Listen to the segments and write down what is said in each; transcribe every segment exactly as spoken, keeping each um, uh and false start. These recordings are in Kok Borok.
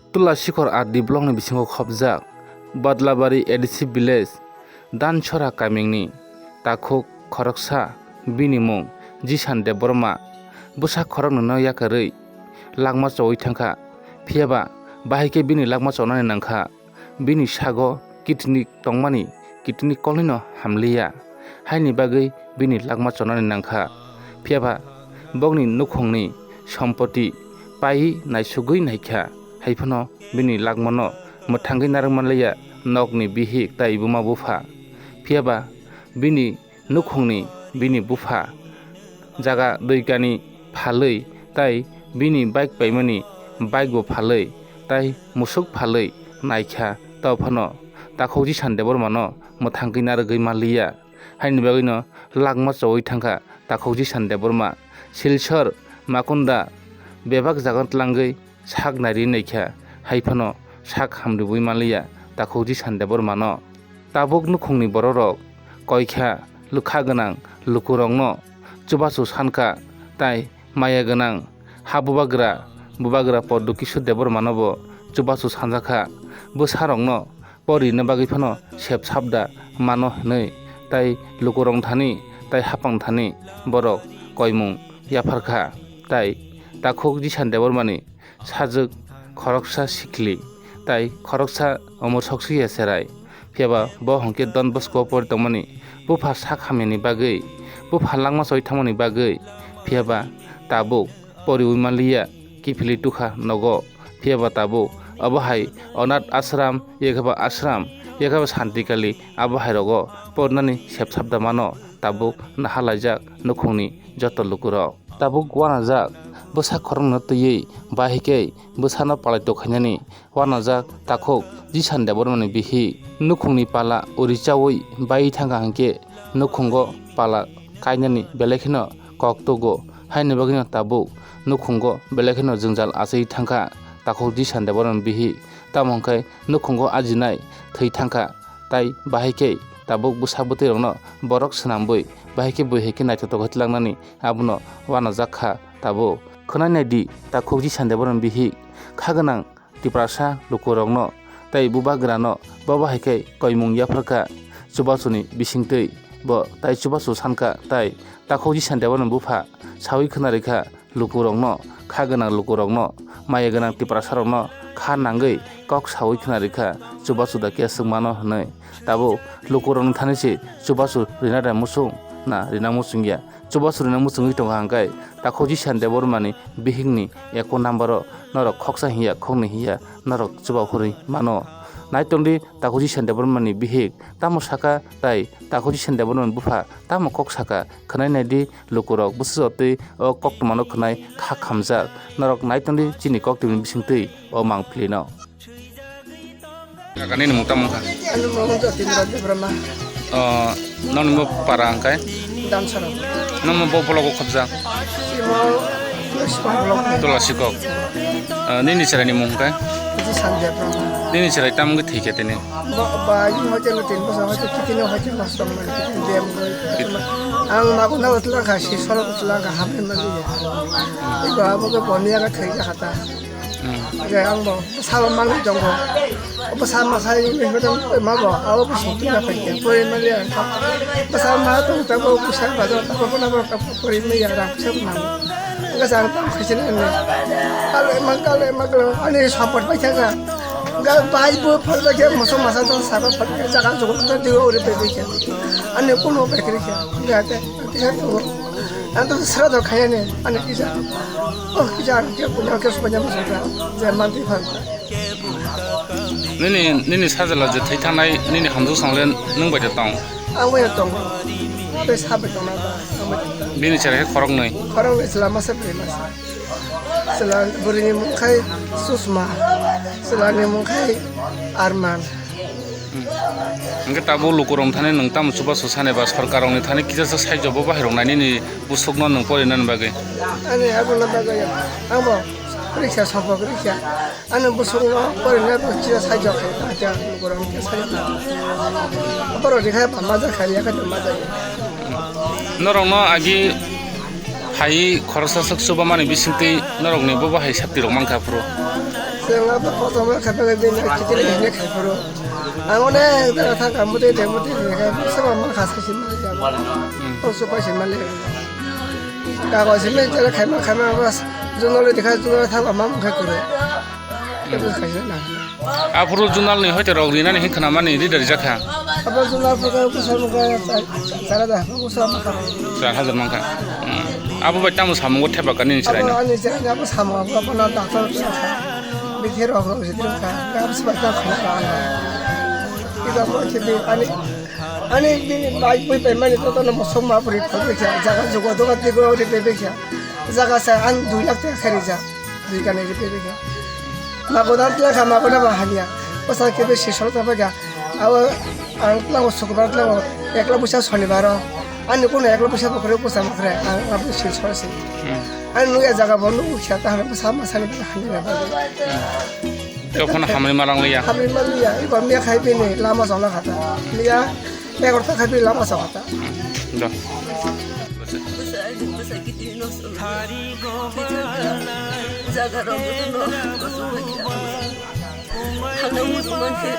Tula Sikhor R D blockni bisingo khopjak Badlabari A D C village Dansora kamingni takhuk khoroksa, bini mung Jisan Debbarma, bwsa khoroknwino yakarwi lakma chowi thangkha. Phiyaba bahai khe bini lakma chonani nangkha. Bini sago kidney tongmani, kidney kolnwino hamliya, haini bagwi bini lakma chonani nangkha. Phiyaba bokni nukhungni sompoti paiwi naisugwi naikha, haiphano bini lakmano mwthangwi narwkmanliya nokni bihik tai buma bupha. Phiyaba bini nukhungni bini bupha jaga duikani phalwi tai bini bike paimani bike bo phalwi tai musuk phalwi naikha, tao phano takhuk Jisan Debbarmano mwthangwi narwgwi manliya. Haini bagwino lakma chowi thangkha takhuk Jisan Debbarma. Silchar, Makunda bebak jaga tlangwi sak nairi naikha, haiphano sak hamribwi manliya takhuk Jisan Debbarmano. Tabuk nukhungni bororok koikha lukha gwnang lukurokno chubachu sankha, tai maya gwnang ha bubagra, bubagra Poddo Kishore Debbarmanobo chubachu sanjakha. Bwsarokno porina bagwi phano sep sabda mano hwnwi tai lukurok thani tai hapang thani borok koimung yapharkha. Tai takhuk Jisan Debbarmani sajwk khoroksa sikli tai khoroksa Omor Soksiya Cherai. Phiyaba bo hwnkhe Don Bosco pori tongmani bupha sak hamyani bagwi, bupha langma choi thangmani bagwi. Phiyaba tabuk poriwi manliya, kiphilwi tukha nogo. Phiyaba tabuk abo hai Onath Ashram, yakheba Ashram, yakheba Santikali, abo hai rogo porinani sep sabda mano tabuk nahalaijak nukhungni joto lukurok. Tabuk uanajak bwsa khorokno twiwi bahai khe bwsano palai tokhainani uanajak takhuk Jisan Debbarmani bihik. Nukhungni pala uri chaui bai thangkha hwnkhe nukhungo pala kainani belai kheno kok tugo, haini bagwino tabuk nukhungo belai kheno jwngjal achai thangkha takhuk Jisan Debbarmani bihik. Tamo hwnkhe nukhungo ajinai thwi thangkha. Tai bahai khe tabuk bwsa bwtwi rokno borok swnambwi bahai khe bui hai khe naithotok khe tlangnani abono uanajak kha tabuk. Khwnai nai di, takhuk Jisan Debbarma bihik kha gwnang Tiprasa lukurokno tai bubagrano bo bahai khe koimung yapharkha chubasuni bisingtwi bo tai chubasu sankha tai takhuk Jisan Debbarma bupha sawi khwnarikha. Lukurokno, kha gwnang lukurokno, maya gwnang Tiprasarokno kha nangwi kok sawi khna rikha, chubachu da khe swngmano hwnwi. Tabuk lukurokni thani se chubachu rina da muchung na rina muchung ya? Chubachu rina muchungwi tongkha hwnkhe takhuk Jisan Debbarmani bihikni eko nambaro norok khoksa hiya, khoknwi hiya norok chuba hurwi mano. Naitongdi takhuk Jisan Debbarmani bihik tamo saka tai takhuk Jisan Debbarmani bupha tamo kok saka, khwnai naidi. Lukurok bwswk twi o koktwmano khwnai kha khamjak. Norok naitongdi chini koktwmani bisingtwi o mangpilino. Kaka nini mung tamo wngkha? Ani mung wngkha Jatindra Debbarma. O, nokni bo para hwnkhe? Dansara. Nokni bo blogo khobjak? Imo Sipang block. Tula Sikok. O, nini chwraini mung hwnkhe? Jisan Debbarma. Nini chwrai tamo wngwi thwikhe tini? Ba, ba, ini hotel lo tin bosong hotel kitchen lo hotel mas tong mani kitchen dem goi. Kit- Ang mago na utla ka si sorok utla ka hamle mali ya. Iba abo ke bonia ka thai ka hata. Hmm. Ke ang bo sabo mangni jong bo. Bo sa ma sa ini ko dong ma bo abo bo sokti na pai ke. Poi mali ya. Bo sa ma to ta bo kusa ba do ta bo na bo ka poi mali ya ra kusa ma. Ga jang tam khaisini ani. Kale ma, kale ma, kale ma. Ani support bai thaka. Ga bai bo phal bai khe moso masa to saka phal khe jaga jogo to digo ore bai bai khe. Ani kuno bai khe khe. Ga te, te to. Ang to sra do khaya ni. Ani kisa. Oh, kisa ke kuno ke sumanya moso ta. Je manti phal. Nini, nini sajla je thai thanai, nini hamjwk sangle nwng bai de tong? Ang bai de tong. Tei sa bai tong na ba, ang bai de tong. Bini chwrai khe khoroknwi? Khoroknwi, chwla masa, bwrwi masa. Chwla bwrwini mung khai Susma, chwlani mung khai Arman. Hmm. Hwnkhe tabuk lukurokni thani nwng tamo chubachu sani ba sorkarrokni thani kisa sa saijo bo bahai rok nai nini busukno nwng porinani bagwi? Ani abono bagwi ang bo riksa sopok riksa. Ani bwswkno porinai bo kisa saijo khe, kisa borok khe saijo khe. Borok rikha ba majak kha, yakha tong majak. Norokno agi phai khoroksa swk chubamani bisingtwi norokni bo bahai safety rok mankha phuru. Ang abo kotorma khaipagwi bini khichiri hwnwi khaiphuru. Ang onek jaga thangkha, muti de muti de khe, soba ma kha sai se mali jabo. Hmm. Tong su pai se mali. Kago simi jara khaima khaima bas, junole dikha, junole thangkha, ma mungkha kure. Kebo khaisa na. Aphuru junalni hoite rok rinani hin khwnamani ri dari jakha. Abo junal phaga kusa mungkha, chara da, kusa mungkha. Char hajar mangkha. Hmm. Abo bai tamo samungo thepakani ni chwraino? Abo ani chwraino, abo samungo, abo na doctor sa. Bikhe rok rok se trim kha, gam se bai ta khna ka ang. Ida mo khe bi ani, ani bini bai bui bai mani to to no mosok ma puri puri kha, jaga jugo doga digo ri pe pe kha. Jaga sa an dui lakh taka khari ja, dui kane ri pe pe kha. Ma godan tla kha, ma godan ba hanya. Osa khe be si solo ta ba ga. Awo ang tla o sukubar tla o, ekla busa sonibaro. Ani kono ekla busa bokre busa bokre, ang abo si solo si. Hmm. Ani nukya jaga bo nukya ta hana bwsa masani bwsa hamya ba. Tei phano hamri malang liya. Hamri malang liya. Iba miya khai bini lama jona khata. Miya egarota khai bini lama jona khata. Do. Bwsa, bwsa gidi no solo. Jaga rok no. Hana musuman he.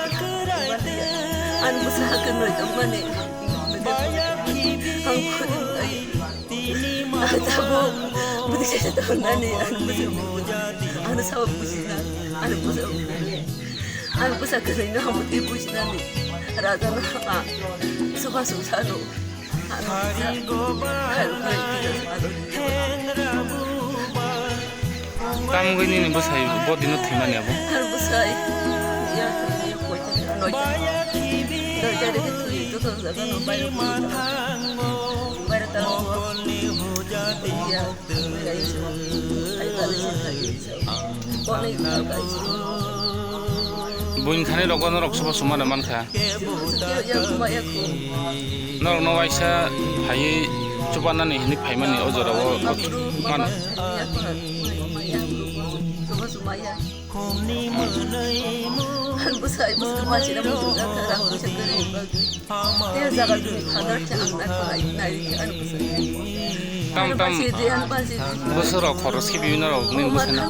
Ani bwsa hakhe noi tongmani. Ang khudin ai. Ang tabuk bwdikhe se tongnani, ang bwsa, ang sabo bujina, ang bwsa, ang bwsa kwrwino ang bwdwi bujinani, raja no ang suba sungsano, ang bwsa, ang bwsa, ang bwsa. Tamo wngwi nini bwsai bo dino thwimani abo? Ar bwsai, ya, ya, noita. Noita de thwi, to to jaga no bairo thwi. Bairo ta. Ya, ya, ya. Ai ta le sa. Kone ta ka. Buini thani rok no rok soba sumana mankha. Norokno waisa phaiwi chubanani hinwi phaimani o jorao mano. Tam tam bwswk rok khoroksa kibi norok nini bwsano.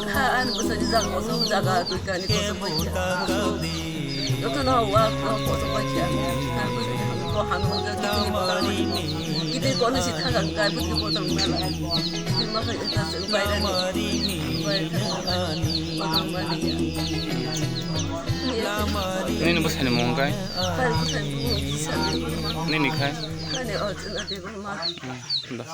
Jotono wa wa koso pai kha. Ko hanu ja kitni botol mai. Kitni kono si thaga kai butni botol mai. Kitni ma khai ta se bai ra ni. Bai ra ni. Botol mai ni. Nini bwsani mung kai? Bai bwsani mung sa. Nini khai? Ani o chuna de ma. Hmm, da.